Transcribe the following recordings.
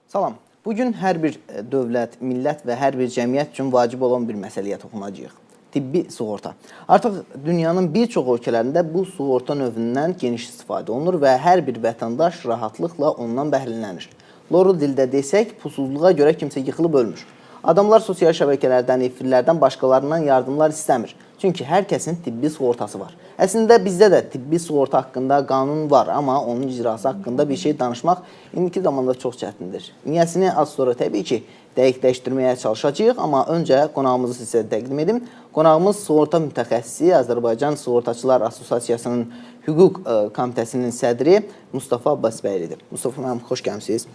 Salam. Bugün hər bir dövlət, millət və hər bir cəmiyyət üçün vacib olan bir məsələyə toxunacağıq. Tibbi sığorta. Artıq dünyanın bir çox ölkələrində bu sığorta növündən geniş istifadə olunur və hər bir vətəndaş rahatlıqla ondan bəhrələnir. Loru dildə desək, pulsuzluğa görə kimsə yıxılıb ölmür. Adamlar sosial şəbəkələrdən, efirlərdən başqalarından yardımlar istəmir. Çünki hər kəsin tibbi sığortası var. Əslində bizdə də tibbi sığorta haqqında qanun var, amma onun icrası haqqında bir şey danışmaq indiki zamanda çox çətindir. Niyəsini az sonra təbii ki, dəqiqləşdirməyə çalışacağıq, amma öncə qonağımızı sizə təqdim edim. Qonağımız sığorta mütəxəssisi, Azərbaycan Sığortaçılar Assosiasiyasının Hüquq Komitəsinin sədri Mustafa Abbasbəylidir. Mustafa müəllim, xoş gəlmisiniz.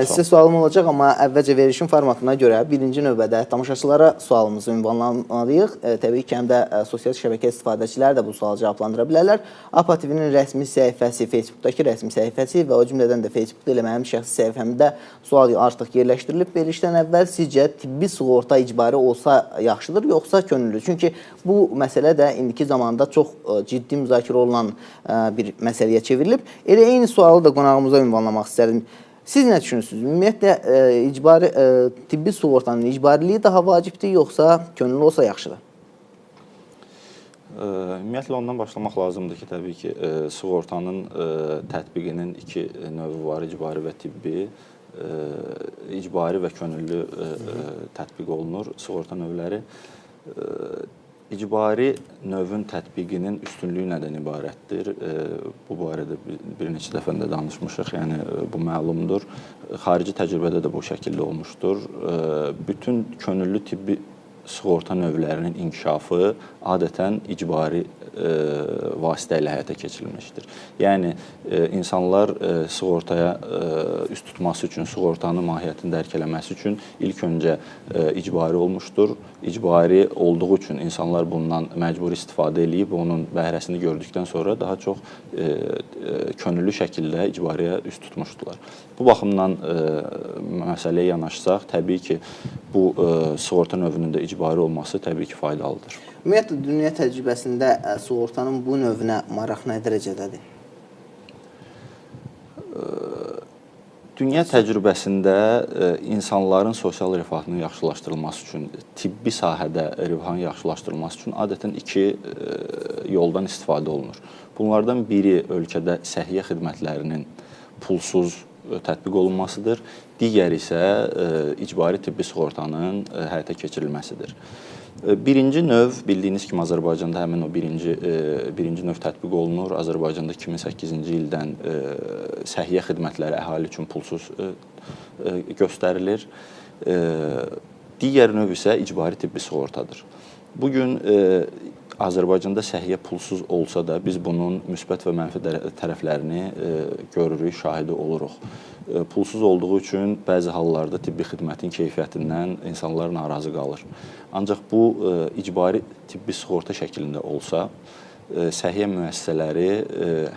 Sizə sualım olacaq, amma əvvəlcə verilişin formatına görə birinci növbədə tamaşaçılara sualımızı ünvanlamalıyıq. Təbii ki, həm də sosial şəbəkə istifadəçiləri də bu sualı cavablandıra bilərlər. APA TV-nin rəsmi səhifəsi, Facebookdakı rəsmi səhifəsi və o cümlədən də Facebookda elə mənim şəxsi səhifəmdə sual artıq yerləşdirilib. Verilişdən əvvəl sizcə tibbi sığorta icbari olsa yaxşıdır, yoxsa könüllü? Çünki bu məsələ də indiki zamanda çox ciddi müzakirə olunan bir məsələyə çevrilib. Elə eyni sualı da qonağımıza ünvanlamaq istərdim. Siz nə düşünürsünüz? Ümumiyyətlə, icbari, tibbi sığortanın icbariliyi daha vacibdir, yoxsa könüllü olsa yaxşıdır? Ümumiyyətlə, ondan başlamaq lazımdır ki, təbii ki, sığortanın tətbiqinin iki növü var, icbari və tibbi. İcbari və könüllü tətbiq olunur sığorta növləri. İcbari növün tətbiqinin üstünlüyü nədən ibarətdir? Bu barədə bir neçə dəfə də danışmışıq, yəni bu məlumdur. Xarici təcrübədə də bu şəkildə olmuşdur. Bütün könüllü tibbi sığorta növlərinin inkişafı adətən icbari vasitə ilə həyata keçirilmişdir. Yəni, insanlar sığortaya üst tutması üçün, sığortanın mahiyyətini dərk eləməsi üçün ilk öncə icbari olmuşdur. İcbari olduğu üçün insanlar bundan məcburi istifadə eləyib, onun bəhrəsini gördükdən sonra daha çox könüllü şəkildə icbariyə üst tutmuşdular. Bu baxımdan məsələyə yanaşsaq, təbii ki, bu sığorta növünün də icbari olması təbii ki, faydalıdır. Ümumiyyətlə, dünya təcrübəsində sığortanın bu növünə maraq nə dərəcədədir? Dünya təcrübəsində insanların sosial rifahının yaxşılaşdırılması üçün, tibbi sahədə rifahın yaxşılaşdırılması üçün adətən iki yoldan istifadə olunur. Bunlardan biri ölkədə səhiyyə xidmətlərinin pulsuz tətbiq olunmasıdır, digəri isə icbari tibbi sığortanın həyata keçirilməsidir. Birinci növ, bildiyiniz kimi Azərbaycanda həmin o birinci növ tətbiq olunur. Azərbaycanda 2008-ci ildən səhiyyə xidmətləri əhali üçün pulsuz göstərilir. Digər növ isə icbari tibbi sığortadır. Bugün Azərbaycanda səhiyyə pulsuz olsa da biz bunun müsbət və mənfi tərəflərini görürük, şahidi oluruq. Pulsuz olduğu üçün bəzi hallarda tibbi xidmətin keyfiyyətindən insanlar narazı qalır. Ancaq bu icbari tibbi sığorta şəklində olsa, səhiyyə müəssisələri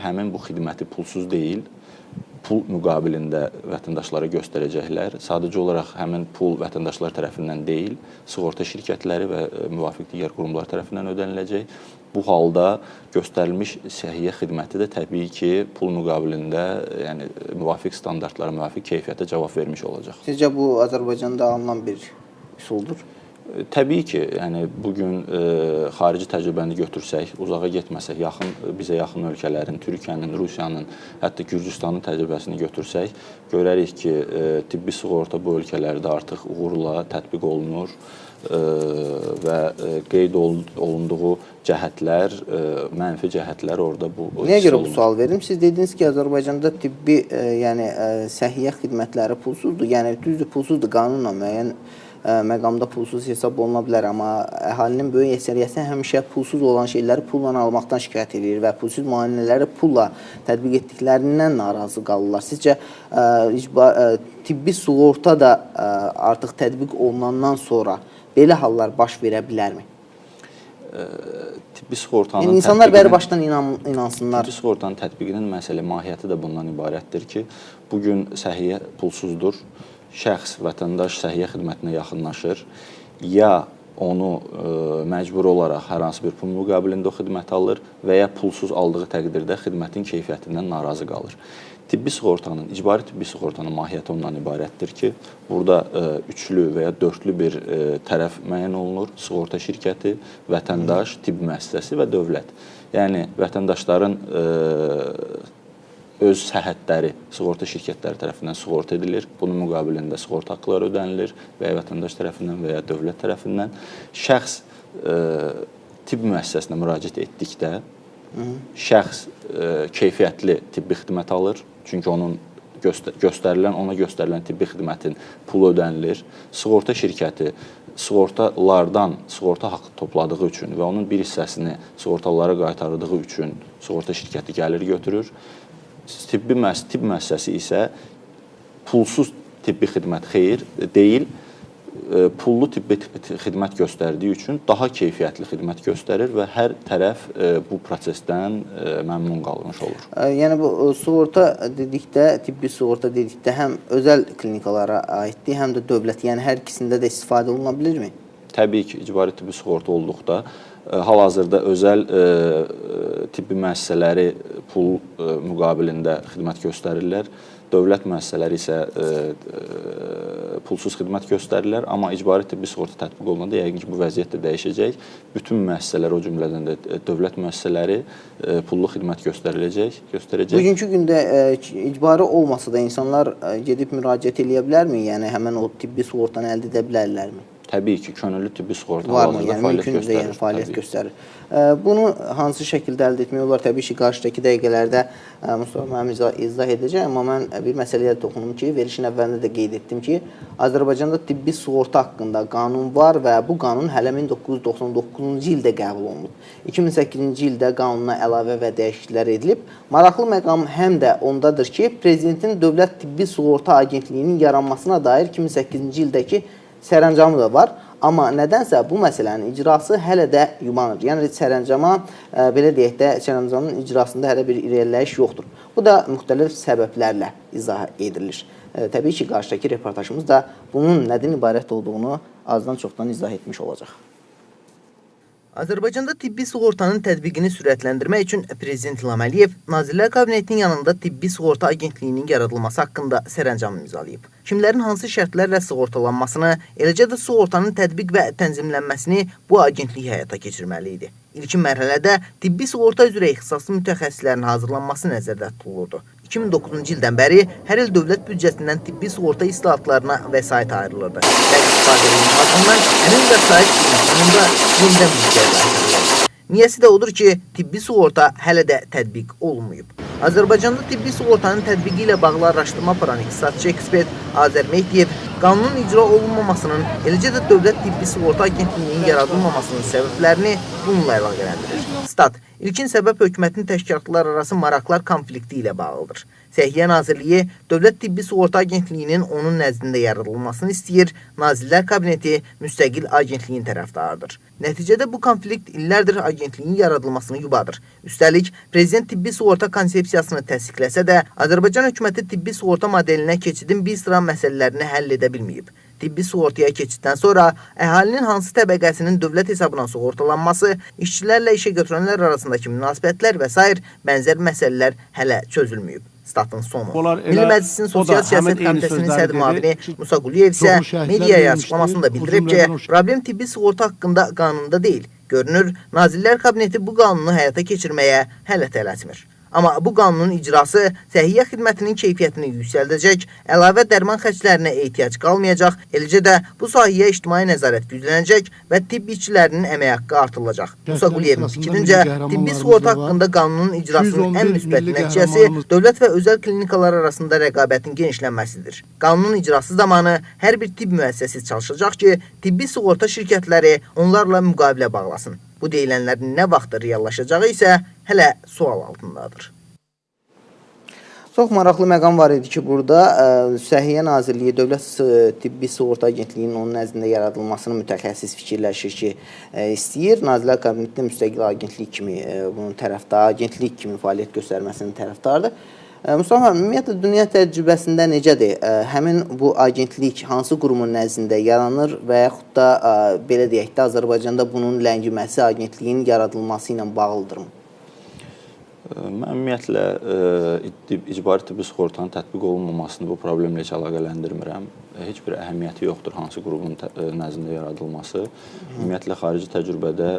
həmin bu xidməti pulsuz deyil, pul müqabilində vətəndaşlara göstərəcəklər. Sadəcə olaraq həmin pul vətəndaşlar tərəfindən deyil, sığorta şirkətləri və müvafiq digər qurumlar tərəfindən ödəniləcək. Bu halda göstərilmiş səhiyyə xidməti də təbii ki, pul müqabilində, yəni müvafiq standartlara, müvafiq keyfiyyətə cavab vermiş olacaq. Sizcə bu Azərbaycanda alınan bir üsuldur? Təbii ki, yəni bugün xarici təcrübəni götürsək, uzağa getməsək, bizə yaxın ölkələrin, Türkiyənin, Rusiyanın, hətta Gürcüstanın təcrübəsini götürsək, görərik ki, tibbi sığorta bu ölkələrdə artıq uğurla tətbiq olunur və qeyd olunduğu cəhətlər, mənfi cəhətlər orada bu. Niyə görə bu sual verim? Siz dediniz ki, Azərbaycanda tibbi, yəni səhiyyə xidmətləri pulsuzdur, yəni düzdür, pulsuzdur, qanunla müəyyən məqamda pulsuz hesab oluna bilər, amma əhalinin böyük əksəriyyəti həmişə pulsuz olan şeyləri pulla almaqdan şikayət edir və pulsuz müayinələri pulla tətbiq etdiklərindən narazı qalırlar. Sizcə tibbi sığorta da artıq tətbiq olunandan sonra belə hallar baş verə bilərmi? Tibbi sığortanın yəni insanlar bəri başdan inansınlar. Tibbi sığortanın tətbiqinin məsələ mahiyyəti də bundan ibarətdir ki, bugün səhiyyə pulsuzdur. Şəxs, vətəndaş səhiyyə xidmətinə yaxınlaşır, ya onu məcbur olaraq hər hansı bir pul müqabilində o xidməti alır və ya pulsuz aldığı təqdirdə xidmətin keyfiyyətindən narazı qalır. Tibbi sığortanın, icbari tibbi sığortanın mahiyyəti ondan ibarətdir ki, burada üçlü və ya dördlü bir tərəf müəyyən olunur. Sığorta şirkəti, vətəndaş, tibb müəssisəsi və dövlət. Yəni, vətəndaşların öz səhhətləri sığorta şirkətləri tərəfindən sığorta edilir. Bunun müqabilində sığorta haqqları ödənilir və ya vətəndaş tərəfindən və ya dövlət tərəfindən. Şəxs tibb müəssisəsinə müraciət etdikdə şəxs keyfiyyətli tibbi xidmət alır. Çünki onun ona göstərilən tibbi xidmətin pulu ödənilir. Sığorta şirkəti sığortalardan sığorta haqqı topladığı üçün və onun bir hissəsini sığortalılara qaytardığı üçün sığorta şirkəti gəlir götürür. Tibb müəssisəsi isə pulsuz tibbi xidmət xeyir deyil, pullu tibbi xidmət göstərdiyi üçün daha keyfiyyətli xidmət göstərir və hər tərəf bu prosesdən məmnun qalmış olur. Yəni bu sığorta dedikdə, tibbi sığorta dedikdə həm özəl klinikalara aiddir, həm də dövlət, yəni hər ikisində də istifadə oluna bilirmi? Təbii ki, icbari tibbi sığorta olduqda hal-hazırda özəl tibbi müəssisələri pul müqabilində xidmət göstərirlər. Dövlət müəssisələri isə pulsuz xidmət göstərirlər, amma icbari tibbi sığorta tətbiq olunanda yəqin ki, bu vəziyyət də dəyişəcək. Bütün müəssisələr, o cümlədən də dövlət müəssisələri pullu xidmət göstərəcək. Bugünkü gündə icbari olmasa da insanlar gedib müraciət eləyə bilərmi? Yəni, həmən o tibbi sığortanı əldə edə bilərlərmi? Təbii ki, könüllü tibbi sığorta hal-hazırda fəaliyyət göstərir. Yəni, fəaliyyət göstərir. Bunu hansı şəkildə əldə etmək olar? Təbii ki, qarşıdakı dəqiqələrdə Mustafa müəllim izah edəcək, amma mən bir məsələyə toxunum ki, verilişin əvvəlində də qeyd etdim ki, Azərbaycanda tibbi sığorta haqqında qanun var və bu qanun hələ 1999-cu ildə qəbul olunub. 2008-ci ildə qanuna əlavə və dəyişikliklər edilib. Maraqlı məqam həm də ondadır ki, Prezidentin Dövlət Tibbi Sığorta Agentliyinin yaranmasına dair 2008-ci ildəki sərəncamı da var. Amma nədənsə bu məsələnin icrası hələ də yubanır. Yəni sərəncama, belə deyək də, sərəncamın icrasında hələ bir irəliləyiş yoxdur. Bu da müxtəlif səbəblərlə izah edilir. Təbii ki, qarşıdakı reportajımız da bunun nədən ibarət olduğunu azdan çoxdan izah etmiş olacaq. Azərbaycanda tibbi sığortanın tətbiqini sürətləndirmək üçün Prezident İlham Əliyev Nazirlər Kabinetinin yanında Tibbi Sığorta Agentliyinin yaradılması haqqında sərəncam imzalayıb. Kimlərin hansı şərtlərlə sığortalanmasını, eləcə də sığortanın tətbiq və tənzimlənməsini bu agentlik həyata keçirməli idi. İlkin mərhələdə tibbi sığorta üzrə ixtisaslı mütəxəssislərin hazırlanması nəzərdə tutulurdu. 2009-cu ildən bəri hər il dövlət büdcəsindən tibbi sığorta islahatlarına vəsait ayrılırdı. Dəqiq ifadənin ardından həmin vəsait sonunda yenidən büdcəyə qaytarılırdı. Niyəsi də odur ki, tibbi sığorta hələ də tətbiq olunmayıb. Azərbaycanda tibbi sığortanın tətbiqi ilə bağlı araşdırma aparan iqtisadçı ekspert Azər Mehdiyev qanunun icra olunmamasının, eləcə də Dövlət Tibbi Sığorta Agentliyinin yaradılmamasının səbəblərini bununla əlaqələndirir. Stat, ilkin səbəb hökumətin təşkilatlar arası maraqlar konflikti ilə bağlıdır. Səhiyyə Nazirliyi Dövlət Tibbi Sığorta Agentliyinin onun nəzdində yaradılmasını istəyir, Nazirlər Kabineti müstəqil agentliyin tərəfdarıdır. Nəticədə bu konflikt illərdir agentliyin yaradılmasını yubadır. Üstəlik, Prezident tibbi sığorta konsepsiyasını təsdiqləsə də, Azərbaycan hökuməti tibbi sığorta modelinə keçidin bir sıra məsələlərini həll edə bilməyib. Tibbi sığortaya keçiddən sonra əhalinin hansı təbəqəsinin dövlət hesabına sığortalanması, işçilərlə işə götürənlər arasındakı münasibətlər və sair bənzər məsələlər hələ çözülməyib. Statın sonu. Milli Məclisin Sosial Siyasət Komitəsinin sədr müavini Musa Quliyev isə mediaya açıqlamasında bildirib ki, problem tibbi sığorta haqqında qanunda deyil. Görünür, Nazirlər Kabineti bu qanunu həyata keçirməyə hələ tələsmir. Amma bu qanunun icrası səhiyyə xidmətinin keyfiyyətini yüksəldəcək, əlavə dərman xərclərinə ehtiyac qalmayacaq, eləcə də bu sahəyə ictimai nəzarət güclənəcək və tibb işçilərinin əmək haqqı artırılacaq. Musa Quliyevin fikrincə, tibbi sığorta haqqında qanunun icrasının ən müsbət nəticəsi dövlət və özəl klinikalar arasında rəqabətin genişlənməsidir. Qanunun icrası zamanı hər bir tibb müəssisəsi çalışacaq ki, tibbi sığorta şirkətləri onlarla müqavilə bağlasın. Bu deyilənlərin nə vaxt reallaşacağı isə hələ sual altındadır. Çox maraqlı məqam var idi ki, burada Səhiyyə Nazirliyi Dövlət Tibbi Sığorta Agentliyinin onun nəzdində yaradılmasını mütəxəssis fikirləşir ki, istəyir. Nazirlər Kabinetində müstəqil agentlik kimi bunun tərəfdarı, agentlik kimi fəaliyyət göstərməsinin tərəfdarıdır. Mustafa müəllim, ümumiyyətlə dünya təcrübəsində necədir? Həmin bu agentlik hansı qurumun nəzdində yaranır və yaxud da belə deyək də Azərbaycanda bunun ləngiməsi agentliyin yaradılması ilə bağlıdırmı? Mən ümumiyyətlə icbari tibbi sığortanın tətbiq olunmamasını bu problemlə heç əlaqələndirmirəm. Heç bir əhəmiyyəti yoxdur hansı qurumun nəzdində yaradılması. Ümumiyyətlə xarici təcrübədə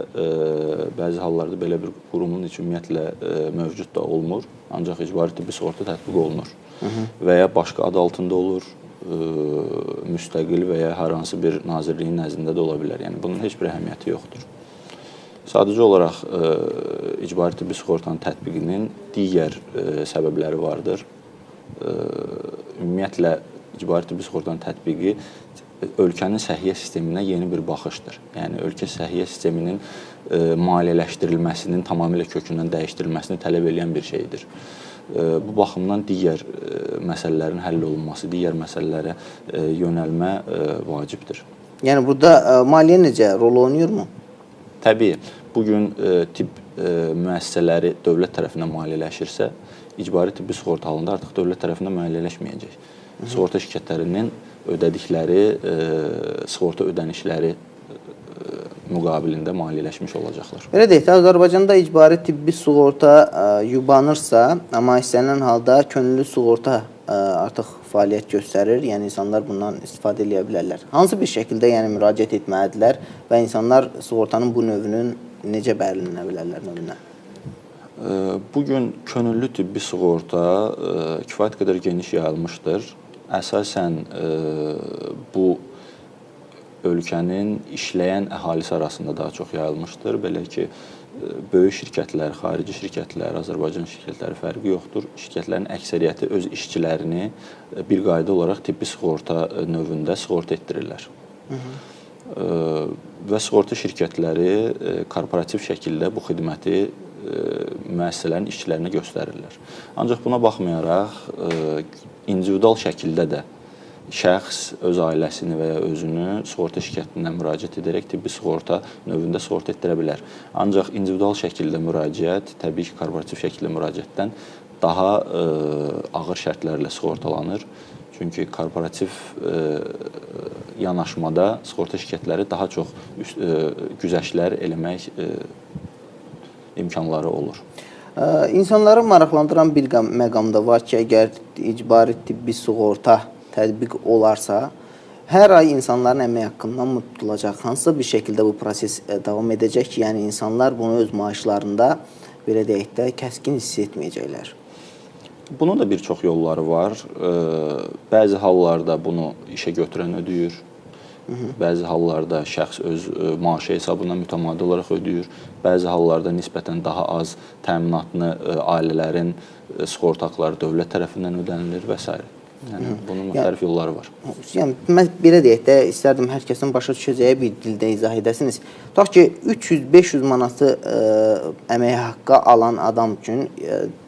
bəzi hallarda belə bir qurumun heç ümumiyyətlə mövcud da olmur. Ancaq icbari tibbi sığorta tətbiq olunur. Və ya başqa ad altında olur, müstəqil və ya hər hansı bir nazirliyin nəzdində də ola bilər. Yəni bunun heç bir əhəmiyyəti yoxdur. Sadəcə olaraq icbari tibbi sığortanın tətbiqinin digər səbəbləri vardır. Ümumiyyətlə icbari tibbi sığortanın tətbiqi ölkənin səhiyyə sisteminə yeni bir baxışdır. Yəni ölkə səhiyyə sisteminin maliyyələşdirilməsinin tamamilə kökündən dəyişdirilməsini tələb edən bir şeydir. Bu baxımdan digər məsələlərin həll olunması, digər məsələlərə yönəlmə vacibdir. Yəni burada maliyyə necə rol oynayırmı? Təbii, bugün tibb müəssisələri dövlət tərəfindən maliyyələşirsə, icbari tibbi sığorta halında artıq dövlət tərəfindən maliyyələşməyəcək. Sığorta şirkətlərinin ödədikləri sığorta ödənişləri müqabilində maliyyələşmiş olacaqlar. Belə deyək də, Azərbaycanda icbari tibbi sığorta yubanırsa, amma istənilən halda könüllü sığorta artıq fəaliyyət göstərir, yəni insanlar bundan istifadə eləyə bilərlər. Hansı bir şəkildə yəni müraciət etməlidirlər və insanlar sığortanın bu növünün necə bəhrələnə bilərlər növündən? Bugün könüllü tibbi sığorta kifayət qədər geniş yayılmışdır. Əsasən bu ölkənin işləyən əhalisi arasında daha çox yayılmışdır. Belə ki, böyük şirkətlər, xarici şirkətlər, Azərbaycan şirkətləri fərqi yoxdur. Şirkətlərin əksəriyyəti öz işçilərini bir qayda olaraq tibbi sığorta növündə sığorta etdirirlər. Və sığorta şirkətləri korporativ şəkildə bu xidməti müəssisələrin işçilərinə göstərirlər. Ancaq buna baxmayaraq, individual şəkildə də şəxs öz ailəsini və ya özünü sığorta şirkətinə müraciət edərək tibbi sığorta növündə sığorta etdirə bilər. Ancaq individual şəkildə müraciət, təbii ki, korporativ şəkildə müraciətdən daha ağır şərtlərlə sığortalanır. Çünki korporativ yanaşmada sığorta şirkətləri daha çox güzəştlər eləmək imkanları olur. İnsanları maraqlandıran bir məqam da var ki, əgər icbari tibbi sığorta tətbiq olarsa, hər ay insanların əmək haqqından mı tutulacaq? Hansısa bir şəkildə bu proses davam edəcək ki, yəni insanlar bunu öz maaşlarında, belə deyək də, kəskin hiss etməyəcəklər. Bunun da bir çox yolları var. Bəzi hallarda bunu işə götürən ödəyir. Bəzi hallarda şəxs öz maaşı hesabına mütəmadi olaraq ödəyir. Bəzi hallarda nisbətən daha az təminatını ailələrin sığorta haqları dövlət tərəfindən ödənilir və s. Yəni, bunun müxtəlif yolları var. Yəni, mən belə deyək də, istərdim hər kəsin başa düşəcəyi bir dildə izah edəsiniz. Tutaq ki, 300-500 manatı əmək haqqı alan adam üçün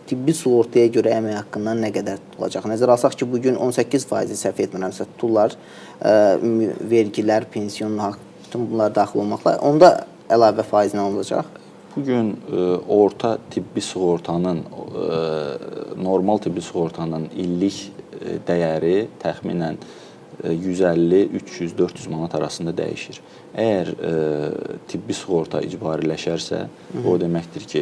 tibbi sığortaya görə əmək haqqından nə qədər tutulacaq? Nəzərə alsaq ki, bugün 18% səhv etmirəmsə tuturlar, vergilər, pensiyon haqq, bütün bunlar daxil olmaqla, onda əlavə faiz nə olacaq? Bugün orta tibbi sığortanın, normal tibbi sığortanın illik dəyəri təxminən 150, 300, 400 manat arasında dəyişir. Əgər tibbi sığorta icbariləşərsə, o deməkdir ki,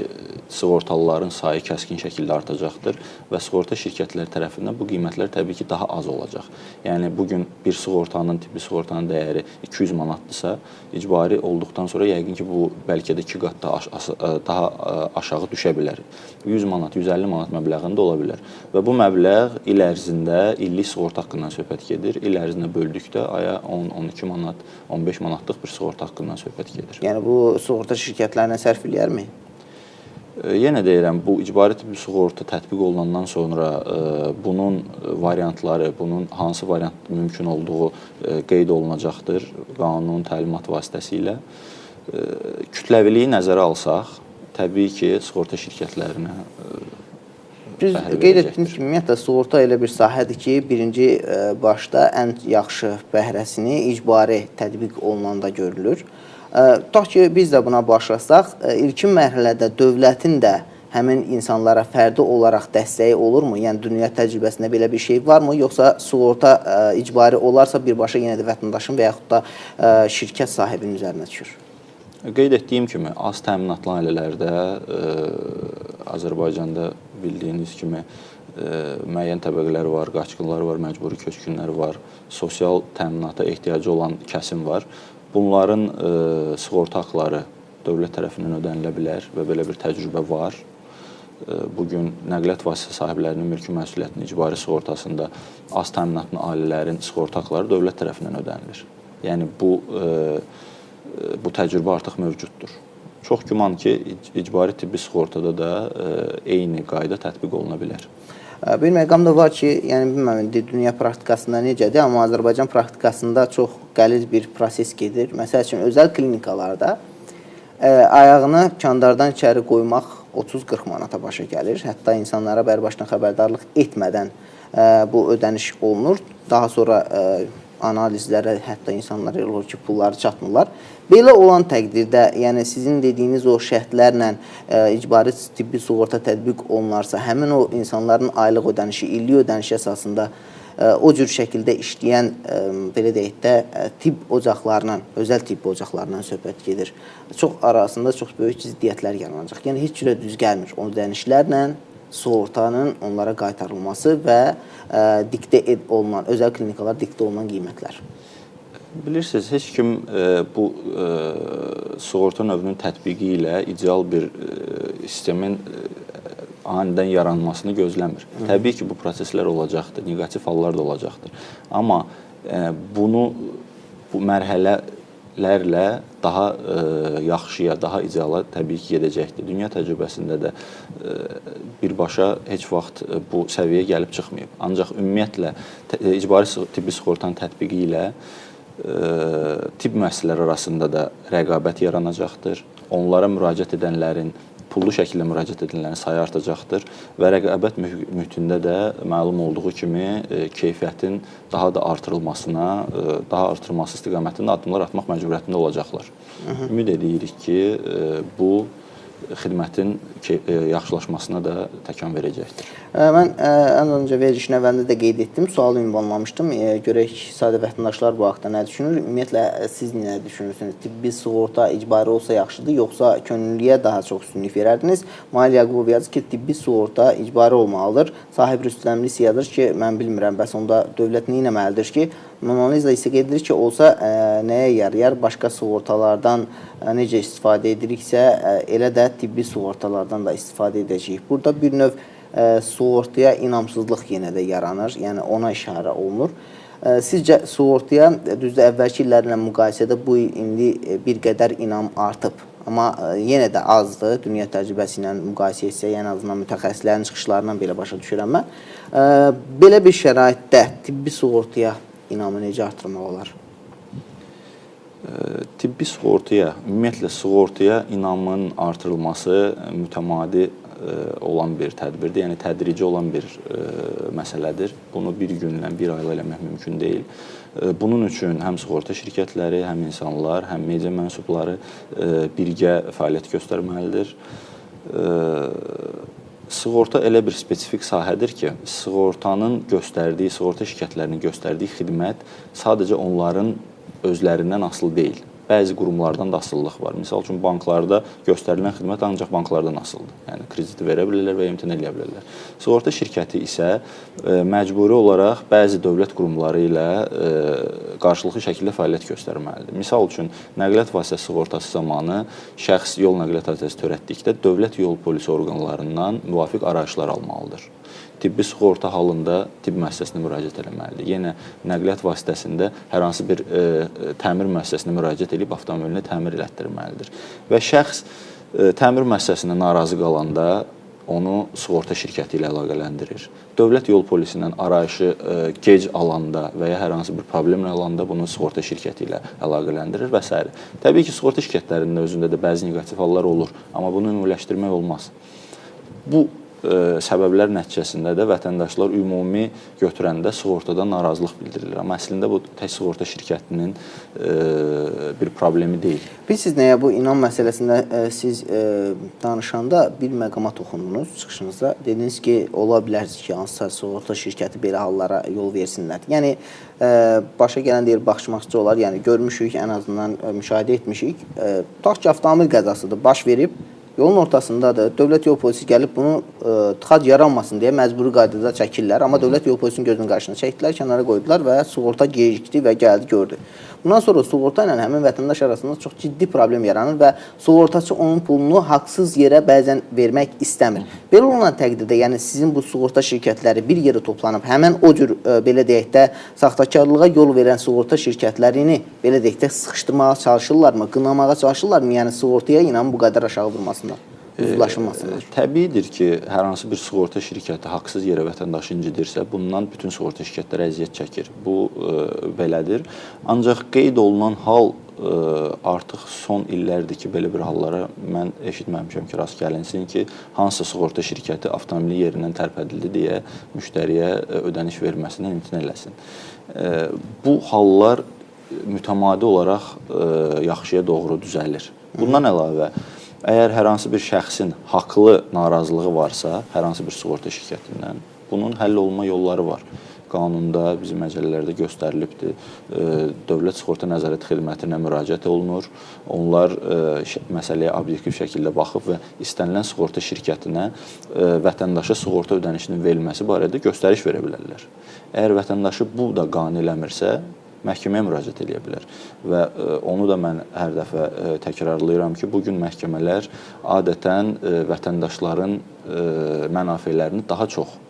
sığortalıların sayı kəskin şəkildə artacaqdır və sığorta şirkətləri tərəfindən bu qiymətlər təbii ki, daha az olacaq. Yəni, bugün bir sığortanın, tibbi sığortanın dəyəri 200 manatdırsa, icbari olduqdan sonra yəqin ki, bu bəlkə də 2 qat daha aşağı düşə bilər. 100 manat, 150 manat məbləğində ola bilər. Və bu məbləğ il ərzində illik sığorta haqqından söhbət gedir. İl ərzində böldükdə aya 10, 12 manat, 15 manatlıq bir sığorta haqqından söhbət gedir. Yəni bu sığorta şirkətlərinə sərf eləyərmi? Yenə deyirəm, bu icbari tibbi sığorta tətbiq olunandan sonra bunun variantları, bunun hansı variant mümkün olduğu qeyd olunacaqdır qanun, təlimat vasitəsilə. Kütləviliyi nəzərə alsaq, təbii ki, sığorta şirkətlərinə Biz qeyd etdiyimiz kimi, ümumiyyətlə, sığorta elə bir sahədir ki, birinci başda ən yaxşı bəhrəsini icbari tətbiq olunanda görülür. Tutaq ki, biz də buna başlasaq, ilkin mərhələdə dövlətin də həmin insanlara fərdi olaraq dəstəyi olurmu? Yəni dünya təcrübəsində belə bir şey varmı? Yoxsa sığorta icbari olarsa birbaşa yenə də vətəndaşın və yaxud da şirkət sahibinin üzərinə düşür? Qeyd etdiyim kimi, az təminatlı ailələrdə Azərbaycanda bildiyiniz kimi müəyyən təbəqələr var, qaçqınlar var, məcburi köçkünlər var, sosial təminata ehtiyacı olan kəsim var. Bunların sığorta haqları dövlət tərəfindən ödənilə bilər və belə bir təcrübə var. Bugün nəqliyyat vasitəsi sahiblərinin mülki məsuliyyətinin icbari sığortasında az təminatlı ailələrin sığorta haqları dövlət tərəfindən ödənilir. Yəni bu təcrübə artıq mövcuddur. Çox güman ki, icbari tibbi sığortada da eyni qayda tətbiq oluna bilər. Bir məqam da var ki, yəni bilmirəm indi dünya praktikasında necədir, amma Azərbaycan praktikasında çox qəliz bir proses gedir. Məsəl üçün özəl klinikalarda ayağını kandardan içəri qoymaq 30-40 manata başa gəlir. Hətta insanlara bərbaşına xəbərdarlıq etmədən bu ödəniş olunur. Daha sonra analizlərə hətta insanlar elə olur ki, pulları çatmırlar. Belə olan təqdirdə, yəni sizin dediyiniz o şərtlərlə icbari tibbi sığorta tətbiq olunarsa, həmin o insanların aylıq ödənişi, illik ödənişi əsasında o cür şəkildə işləyən, belə deyək də, tibb ocaqlarından, özəl tibb ocaqlarından söhbət gedir. Çox arasında çox böyük ziddiyyətlər yaranacaq. Yəni heç cürə düz gəlmir o ödənişlərlə sığortanın onlara qaytarılması və diktə olunan, özəl klinikalar diktə olunan qiymətlər. Bilirsiniz, heç kim bu sığorta növünün tətbiqi ilə ideal bir sistemin anidən yaranmasını gözləmir. Təbii ki, bu proseslər olacaqdır, neqativ hallar da olacaqdır. Amma bunu bu mərhələlərlə daha yaxşıya, daha ideala təbii ki, gedəcəkdir. Dünya təcrübəsində də birbaşa heç vaxt bu səviyyəyə gəlib çıxmayıb. Ancaq ümumiyyətlə icbari tibbi sığortanın tətbiqi ilə tibb müəssisələri arasında da rəqabət yaranacaqdır. Onlara müraciət edənlərin, pullu şəkildə müraciət edənlərin sayı artacaqdır və rəqabət mühitində də məlum olduğu kimi keyfiyyətin daha da artırılmasına, daha artırılması istiqamətində addımlar atmaq məcburiyyətində olacaqlar. Ümid edirik ki, bu xidmətin yaxşılaşmasına da təkan verəcəkdir. Mən ən öncə verilişin əvvəlində də qeyd etdim, sualı ünvanlamışdım. Görək sadə vətəndaşlar bu haqda nə düşünür? Ümumiyyətlə, siz nə düşünürsünüz? Tibbi sığorta icbari olsa yaxşıdır, yoxsa könüllüyə daha çox üstünlük verərdiniz? Mail Yaqubov yazır ki, tibbi sığorta icbari olmalıdır. Sahib Rüstəmli yazır ki, mən bilmirəm, bəs onda dövlət nə etməlidir ki? Monaliza isə qeyd edir ki, olsa nəyə yarayar? Başqa sığortalardan necə istifadə ediriksə, elə də tibbi sığortalardan da istifadə edəcəyik. Burada bir növ sığortaya inamsızlıq yenə də yaranır, yəni ona işarə olunur. Sizcə sığortaya, düzdür, əvvəlki illərlə müqayisədə bu il indi bir qədər inam artıb, amma yenə də azdır dünya təcrübəsi ilə müqayisə etsək, ən azından mütəxəssislərin çıxışlarından belə başa düşürəm mən. Belə bir şəraitdə tibbi sığortaya inamı necə artırmaq olar? Tibbi sığortaya, ümumiyyətlə sığortaya inamın artırılması mütəmadi olan bir tədbirdir, yəni tədrici olan bir məsələdir. Bunu bir günlə, bir ayla eləmək mümkün deyil. Bunun üçün həm sığorta şirkətləri, həm insanlar, həm media mənsubları birgə fəaliyyət göstərməlidir. Sığorta elə bir spesifik sahədir ki, sığortanın göstərdiyi, sığorta şirkətlərinin göstərdiyi xidmət sadəcə onların özlərindən asılı deyil. Bəzi qurumlardan da asılılıq var. Misal üçün, banklarda göstərilən xidmət ancaq banklardan asılıdır. Yəni, krediti verə bilirlər və imtina eləyə bilirlər. Sığorta şirkəti isə məcburi olaraq bəzi dövlət qurumları ilə qarşılıqlı şəkildə fəaliyyət göstərməlidir. Misal üçün, nəqliyyat vasitəsi sığortası zamanı şəxs yol nəqliyyat hadisəsi törətdikdə dövlət yol polisi orqanlarından müvafiq arayışlar almalıdır. Tibbi sığorta halında tibb müəssisəsinə müraciət eləməlidir. Yenə nəqliyyat vasitəsində hər hansı bir təmir müəssisəsinə müraciət edib avtomobilini təmir elətdirməlidir. Və şəxs təmir müəssisəsindən narazı qalanda onu sığorta şirkəti ilə əlaqələndirir. Dövlət yol polisindən arayışı gec alanda və ya hər hansı bir problemlə alanda bunu sığorta şirkəti ilə əlaqələndirir və s. Təbii ki, sığorta şirkətlərinin özündə də bəzi neqativ hallar olur, amma bunu ümumiləşdirmək olmaz. Bu səbəblər nəticəsində də vətəndaşlar ümumi götürəndə sığortadan narazılıq bildirirlər. Amma əslində bu tək sığorta şirkətinin bir problemi deyil. Bilirsiniz nəyə, bu inam məsələsində siz danışanda bir məqama toxundunuz çıxışınızda. Dediniz ki, ola bilər ki, hansısa sığorta şirkəti belə hallara yol versinlər. Yəni, başa gələn deyir, baxışmaqçı olar. Yəni, görmüşük, ən azından müşahidə etmişik. Tutaq ki, avtomobil qəzasıdır, baş verib. Yolun ortasındadır. Dövlət yol polisi gəlib bunu tıxac yaranmasın deyə məcburi qaydada çəkirlər. Amma dövlət yol polisinin gözünün qarşısına çəkdilər, kənara qoydular və sığorta gecikdi və gəldi, gördü. Bundan sonra sığorta ilə həmin vətəndaş arasında çox ciddi problem yaranır və sığortaçı onun pulunu haqsız yerə bəzən vermək istəmir. Belə olan təqdirdə, yəni sizin bu sığorta şirkətləri bir yerə toplanıb həmən o cür belə deyək də saxtakarlığa yol verən sığorta şirkətlərini belə deyək də sıxışdırmağa çalışırlarmı, qınamağa çalışırlarmı? Yəni sığortaya inamı bu qədər aşağı vurmasınlar, uzlaşılmasınlar. Təbiidir ki, hər hansı bir sığorta şirkəti haqsız yerə vətəndaşı incidirsə, bundan bütün sığorta şirkətləri əziyyət çəkir. Bu belədir. Ancaq qeyd olunan hal artıq son illərdir ki, belə bir hallara mən eşitməmişəm ki, rast gəlinsin ki, hansısa sığorta şirkəti avtomobili yerindən tərpədildi deyə müştəriyə ödəniş verməsindən imtina eləsin. Bu hallar mütəmadi olaraq yaxşıya doğru düzəlir. Bundan əlavə, əgər hər hansı bir şəxsin haqlı narazılığı varsa, hər hansı bir sığorta şirkətindən, bunun həll olunma yolları var. Qanunda, bizim məcəllələrdə göstərilibdir. Dövlət Sığorta Nəzarət Xidmətinə müraciət olunur. Onlar məsələyə obyektiv şəkildə baxıb və istənilən sığorta şirkətinə vətəndaşa sığorta ödənişinin verilməsi barədə göstəriş verə bilərlər. Əgər vətəndaşı bu da qane eləmirsə, məhkəməyə müraciət eləyə bilər. Və onu da mən hər dəfə təkrarlayıram ki, bugün məhkəmələr adətən vətəndaşların mənafelərini daha çox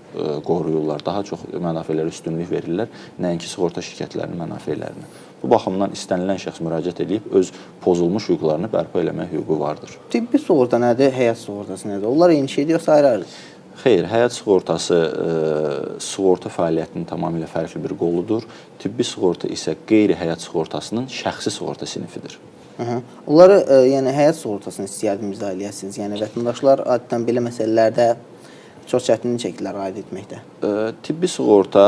qoruyurlar, daha çox mənafelərə üstünlük verirlər, nəinki sığorta şirkətlərinin mənafelərinə. Bu baxımdan istənilən şəxs müraciət edib öz pozulmuş hüquqlarını bərpa eləmək hüququ vardır. Tibbi sığorta nədir, həyat sığortası nədir? Onlar eyni şeydir, yoxsa ayrı-ayrıdır? Xeyr, həyat sığortası sığorta fəaliyyətinin tamamilə fərqli bir qoludur. Tibbi sığorta isə qeyri-həyat sığortasının şəxsi sığorta sinifidir. Onları, yəni həyat sığortasını istəyərdim izah eləyəsiniz. Yəni vətəndaşlar adətən belə məsələlərdə çox çətinlik çəkirlər aid etməkdə. Tibbi sığorta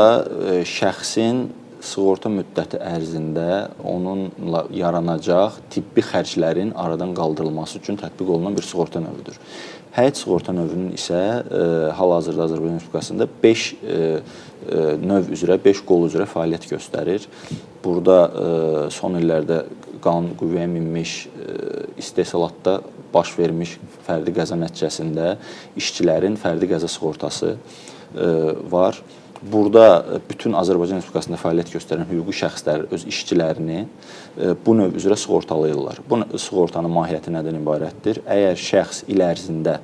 şəxsin sığorta müddəti ərzində onunla yaranacaq tibbi xərclərin aradan qaldırılması üçün tətbiq olunan bir sığorta növüdür. Həyat sığorta növünün isə hal-hazırda Azərbaycan Respublikasında 5 növ üzrə, 5 qol üzrə fəaliyyət göstərir. Burada son illərdə qanun qüvvəyə minmiş istehsalatda baş vermiş fərdi qəza nəticəsində işçilərin fərdi qəza sığortası var. Burada bütün Azərbaycan Respublikasında fəaliyyət göstərən hüquqi şəxslər öz işçilərini bu növ üzrə sığortalayırlar. Bu sığortanın mahiyyəti nədən ibarətdir? Əgər şəxs il ərzində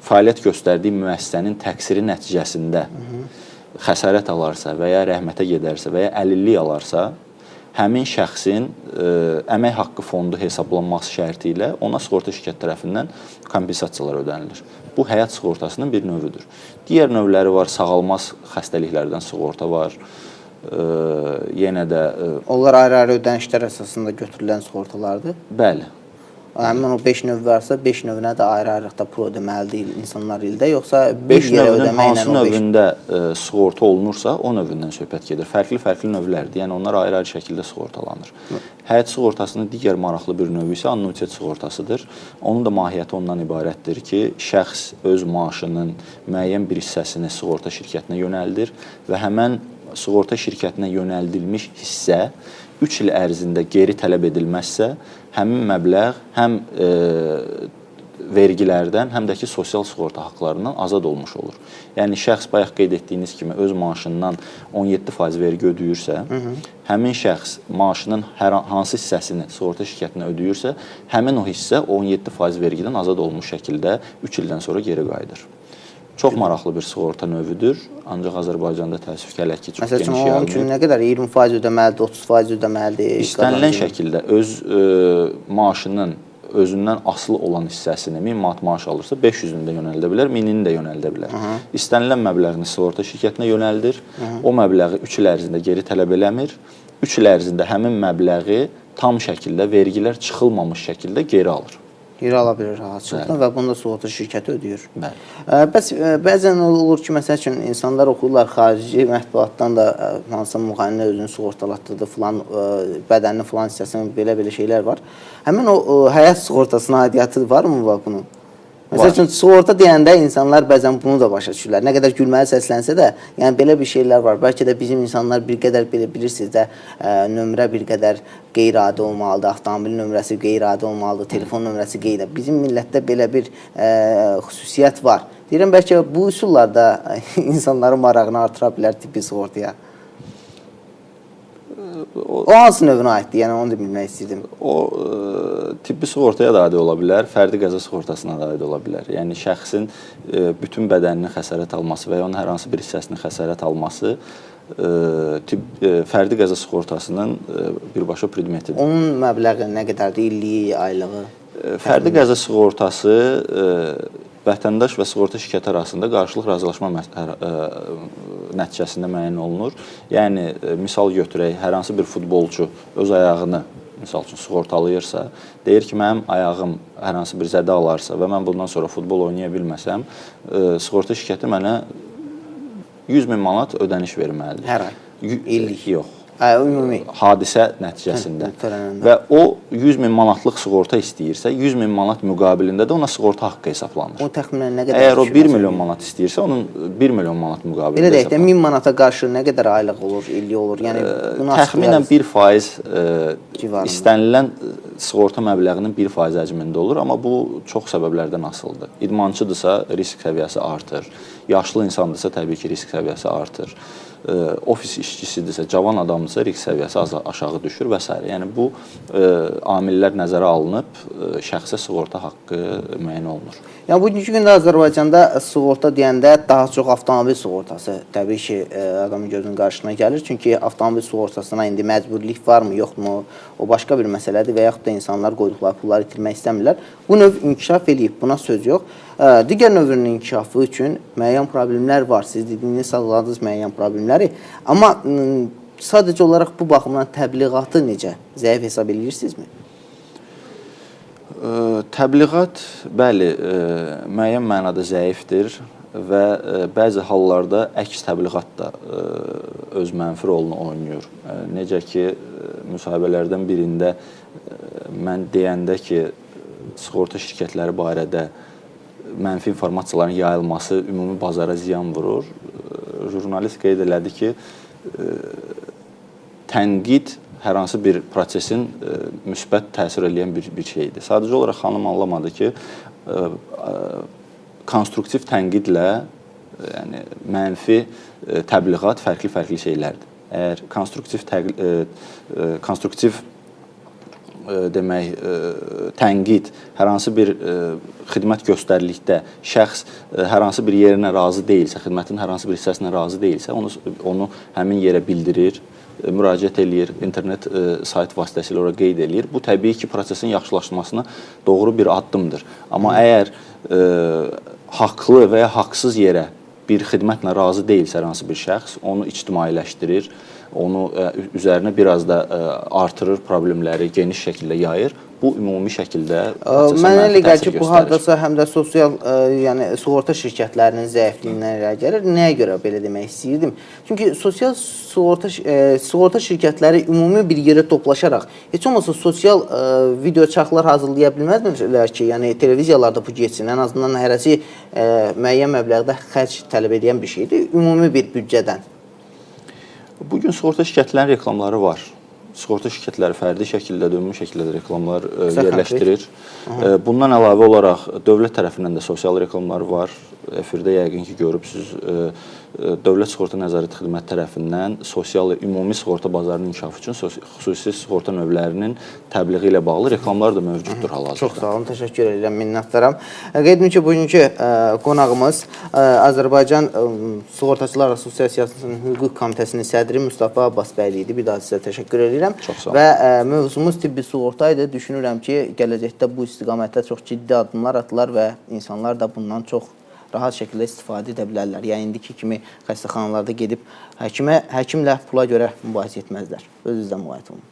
fəaliyyət göstərdiyi müəssisənin təqsiri nəticəsində xəsarət alarsa və ya rəhmətə gedərsə və ya əlillik alarsa, həmin şəxsin əmək haqqı fondu hesablanması şərti ilə ona sığorta şirkəti tərəfindən kompensasiyalar ödənilir. Bu, həyat sığortasının bir növüdür. Digər növləri var, sağalmaz xəstəliklərdən sığorta var. Yenə də... Onlar ayrı-ayrı ödənişlər əsasında götürülən sığortalardır? Bəli. Həmin o 5 növ varsa, 5 növünə də ayrı-ayrılıqda pul ödəməlidir insanlar ildə, yoxsa bir yerə ödəməklə o 5 növünün hansı növündə sığorta olunursa, o növündən söhbət gedir. Fərqli-fərqli növlərdir, yəni onlar ayrı-ayrı şəkildə sığortalanır. Həyat sığortasının digər maraqlı bir növü isə annuitet sığortasıdır. Onun da mahiyyəti ondan ibarətdir ki, şəxs öz maaşının müəyyən bir hissəsini sığorta şirkətinə yönəldir və həmən sığorta şirkətinə yönəldilmiş hissə 3 il ərzində geri tələb edilməzsə, həmin məbləğ həm vergilərdən, həm də ki, sosial sığorta haqlarından azad olmuş olur. Yəni, şəxs bayaq qeyd etdiyiniz kimi öz maaşından 17% vergi ödəyirsə, həmin şəxs maaşının hansı hissəsini sığorta şirkətinə ödəyirsə, həmin o hissə 17% vergidən azad olmuş şəkildə 3 ildən sonra geri qayıdır. Çox maraqlı bir sığorta növüdür, ancaq Azərbaycanda təəssüf ki, hələ ki, çox geniş yayılmayıb. Məsəl üçün, onun üçün nə qədər? 20% ödəməlidir, 30% ödəməlidir? İstənilən şəkildə öz maaşının özündən asılı olan hissəsini 1000 manat maaş alırsa, 500-ünü də yönəldə bilər, 1000-ini də yönəldə bilər. İstənilən məbləğini sığorta şirkətinə yönəldir, o məbləği 3 il ərzində geri tələb eləmir, 3 il ərzində həmin məbləği tam şəkildə, vergilər çıxılmamış şəkildə geri alır. Yerə ala bilir rahatçılıqla və bunu da sığorta şirkəti ödəyir. Bəli. Bəs bəzən olur ki, məsəl üçün insanlar oxuyurlar xarici mətbuatdan da hansısa müğənni özünü sığortalatdırdı, filan bədəninin filan hissəsinin belə-belə şeylər var. Həmin o həyat sığortasına aidiyyatı varmı var bunun? Məsəl üçün sığorta deyəndə insanlar bəzən bunu da başa düşürlər. Nə qədər gülməli səslənsə də, yəni belə bir şeylər var. Bəlkə də bizim insanlar bir qədər belə bilirsiniz də, nömrə bir qədər qeyri-adi olmalıdır, avtomobil nömrəsi qeyri-adi olmalıdır, telefon nömrəsi qeyri. Bizim millətdə belə bir xüsusiyyət var. Deyirəm bəlkə bu üsullar da insanların marağını artıra bilər tibbi sığortaya. O hansı növünə aiddir? Yəni onu da bilmək istəyirdim. O tibbi sığortaya da aid ola bilər, fərdi qəza sığortasına da aid ola bilər. Yəni şəxsin bütün bədəninin xəsarət alması və ya onun hər hansı bir hissəsinin xəsarət alması fərdi qəza sığortasının birbaşa predmetidir. Onun məbləği nə qədərdir? İlliyi, aylığı? Fərdi qəza sığortası vətəndaş və sığorta şirkəti arasında qarşılıq razılaşma nəticəsində müəyyən olunur. Yəni, misal götürək, hər hansı bir futbolçu öz ayağını, misal üçün, sığortalayırsa, deyir ki, mənim ayağım hər hansı bir zədə alarsa və mən bundan sonra futbol oynaya bilməsəm, sığorta şirkəti mənə 100 min manat ödəniş verməlidir. Hər ay? İllik? Yox. Ümumi. Hadisə nəticəsində. Və o 100 min manatlıq sığorta istəyirsə, 100 min manat müqabilində də ona sığorta haqqı hesablanır. O təxminən nə qədər? Əgər o 1 milyon manat istəyirsə, onun 1 milyon manat müqabilində hesablanır. Belə deyək də, 1000 manata qarşı nə qədər aylıq olur, illik olur? Yəni, təxminən 1% istənilən sığorta məbləğinin 1% həcmində olur, amma bu çox səbəblərdən asılıdır. İdmançıdırsa, risk səviyyəsi artır. Yaşlı insandırsa, təbii ki, risk səviyyəsi artır. Ofis işçisidirsə, cavan adamdırsa, risk səviyyəsi aşağı düşür və s. Yəni, bu amillər nəzərə alınıb, şəxsə sığorta haqqı müəyyən olunur. Yəni, bugünkü gündə Azərbaycanda sığorta deyəndə daha çox avtomobil sığortası təbii ki, adamın gözünün qarşısına gəlir. Çünki avtomobil sığortasına indi məcburilik varmı, yoxmu, o başqa bir məsələdir və yaxud da insanlar qoyduqları pulları itirmək istəmirlər. Bu növ inkişaf eləyib, buna söz yox. Digər növünün inkişafı üçün müəyyən problemlər var. Siz dediyiniz, sağladınız müəyyən problemləri. Amma sadəcə olaraq bu baxımdan təbliğatı necə? Zəif hesab eləyirsinizmi? Təbliğat, bəli, müəyyən mənada zəifdir və bəzi hallarda əks təbliğat da öz mənfi rolunu oynayır. Necə ki, müsahibələrdən birində mən deyəndə ki, sığorta şirkətləri barədə mənfi informasiyaların yayılması ümumi bazara ziyan vurur. Jurnalist qeyd elədi ki, tənqid hər hansı bir prosesin müsbət təsir eləyən bir şeydir. Sadəcə olaraq xanım anlamadı ki, konstruktiv tənqidlə yəni, mənfi təbliğat fərqli-fərqli şeylərdir. Əgər konstruktiv demək, tənqid, hər hansı bir xidmət göstərilikdə şəxs hər hansı bir yerinə razı deyilsə, xidmətin hər hansı bir hissəsinə razı deyilsə, onu həmin yerə bildirir, müraciət eləyir, internet sayt vasitəsilə ora qeyd eləyir. Bu, təbii ki, prosesin yaxşılaşmasına doğru bir addımdır. Amma əgər haqlı və ya haqsız yerə bir xidmətlə razı deyilsə hər hansı bir şəxs, onu ictimailəşdirir, onu üzərinə biraz da artırır, problemləri geniş şəkildə yayır. Bu, ümumi şəkildə mənə elə gəlir ki, bu hardasa həm də sosial, yəni sığorta şirkətlərinin zəifliyindən irəli gəlir. Nəyə görə belə demək istəyirdim? Çünki sosial sığorta şirkətləri ümumi bir yerə toplaşaraq heç olmasa sosial video çarxlar hazırlaya bilməzdilər ki, yəni televiziyalarda bu getsin. Ən azından hərəsi müəyyən məbləğdə xərc tələb edən bir şeydir, ümumi bir büdcədən. Bugün sığorta şirkətlərinin reklamları var. Sığorta şirkətləri fərdi şəkildə də, ümumi şəkildə də reklamlar yerləşdirir. Bundan əlavə olaraq dövlət tərəfindən də sosial reklamlar var. Efirdə yəqin ki, görübsünüz, Dövlət Sığorta Nəzarət Xidməti tərəfindən sosial ümumi sığorta bazarının inkişafı üçün xüsusi sığorta növlərinin təbliği ilə bağlı reklamlar da mövcuddur hal-hazırda. Çox sağ olun, təşəkkür edirəm, minnətdaram. Qeyd edim ki, bugünkü qonağımız Azərbaycan Sığortaçılar Assosiasiyasının Hüquq Komitəsinin sədri Mustafa Abbasbəyli idi. Bir daha sizə təşəkkür edirəm. Çox sağ olun. Və mövzumuz tibbi sığorta idi. Düşünürəm ki, gələcəkdə bu istiqamətdə çox ciddi addımlar atılar və insanlar da bundan çox rahat şəkildə istifadə edə bilərlər. Yəni, indiki kimi xəstəxanalarda gedib həkimlə pula görə mübahisə etməzlər. Özünüzdən müğayət olun.